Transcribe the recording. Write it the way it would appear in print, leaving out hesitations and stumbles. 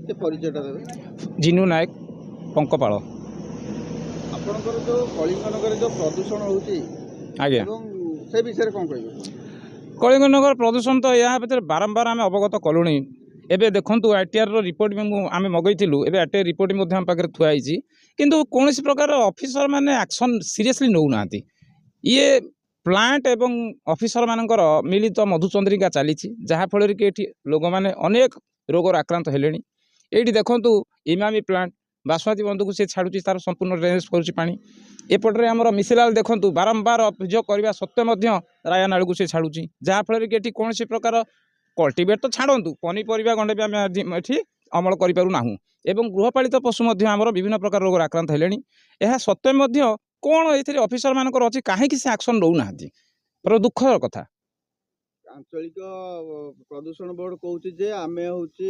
ଟିକେ ପରିଚୟଟା ଦେବେ। ଜିନୁ ନାୟକ, ପଙ୍କପାଳ। ଆପଣଙ୍କର ଯେଉଁ କଳିଙ୍ଗନଗରରେ ଯେଉଁ ପ୍ରଦୂଷଣ ହେଉଛି ଆଜ୍ଞା, ଏବଂ ସେ ବିଷୟରେ କ'ଣ କହିବେ? କଳିଙ୍ଗନଗର ପ୍ରଦୂଷଣ ତ ଏହା ଭିତରେ ବାରମ୍ବାର ଆମେ ଅବଗତ କଲୁଣି। ଏବେ ଦେଖନ୍ତୁ, ଆଇଟିଆର୍ର ରିପୋର୍ଟ ବି ମୁଁ ଆମେ ମଗେଇଥିଲୁ। ଏବେ ଆଇଟିଆର୍ ରିପୋର୍ଟ ମଧ୍ୟ ଆମ ପାଖରେ ଥୁଆ ହେଇଛି, କିନ୍ତୁ କୌଣସି ପ୍ରକାର ଅଫିସର ମାନେ ଆକ୍ସନ୍ ସିରିୟସଲି ନେଉନାହାନ୍ତି। ଇଏ ପ୍ଲାଣ୍ଟ ଏବଂ ଅଫିସରମାନଙ୍କର ମିଳିତ ମଧୁଚନ୍ଦ୍ରିକା ଚାଲିଛି, ଯାହାଫଳରେ କି ଏଠି ଲୋକମାନେ ଅନେକ ରୋଗର ଆକ୍ରାନ୍ତ ହେଲେଣି। ଏଇଠି ଦେଖନ୍ତୁ, ଇମାମି ପ୍ଲାଣ୍ଟ ବାସୁମତୀ ବନ୍ଧକୁ ସେ ଛାଡ଼ୁଛି, ତାର ସମ୍ପୂର୍ଣ୍ଣ ଡ୍ରେନେଜ୍ କରୁଛି ପାଣି। ଏପଟରେ ଆମର ମିଶିଲାଲ ଦେଖନ୍ତୁ, ବାରମ୍ବାର ଅଭିଯୋଗ କରିବା ସତ୍ତ୍ୱେ ମଧ୍ୟ ରାୟାନାଳକୁ ସେ ଛାଡ଼ୁଛି, ଯାହାଫଳରେ କି ଏଠି କୌଣସି ପ୍ରକାର କଲ୍ଟିଭେଟ୍ ତ ଛାଡ଼ନ୍ତୁ, ପନିପରିବା ଗଣ୍ଡେ ବି ଆମେ ଆଜି ଏଠି ଅମଳ କରିପାରୁନାହୁଁ ଏବଂ ଗୃହପାଳିତ ପଶୁ ମଧ୍ୟ ଆମର ବିଭିନ୍ନ ପ୍ରକାର ରୋଗରେ ଆକ୍ରାନ୍ତ ହେଲେଣି। ଏହା ସତ୍ତ୍ୱେ ମଧ୍ୟ କ'ଣ ଏଥିରେ ଅଫିସରମାନଙ୍କର ଅଛି? କାହିଁକି ସେ ଆକ୍ସନ୍ ନେଉନାହାନ୍ତି? ବଡ଼ ଦୁଃଖର କଥା। ଆଞ୍ଚଳିକ ପ୍ରଦୂଷଣ ବୋର୍ଡ କହୁଛି ଯେ ଆମେ ହେଉଛି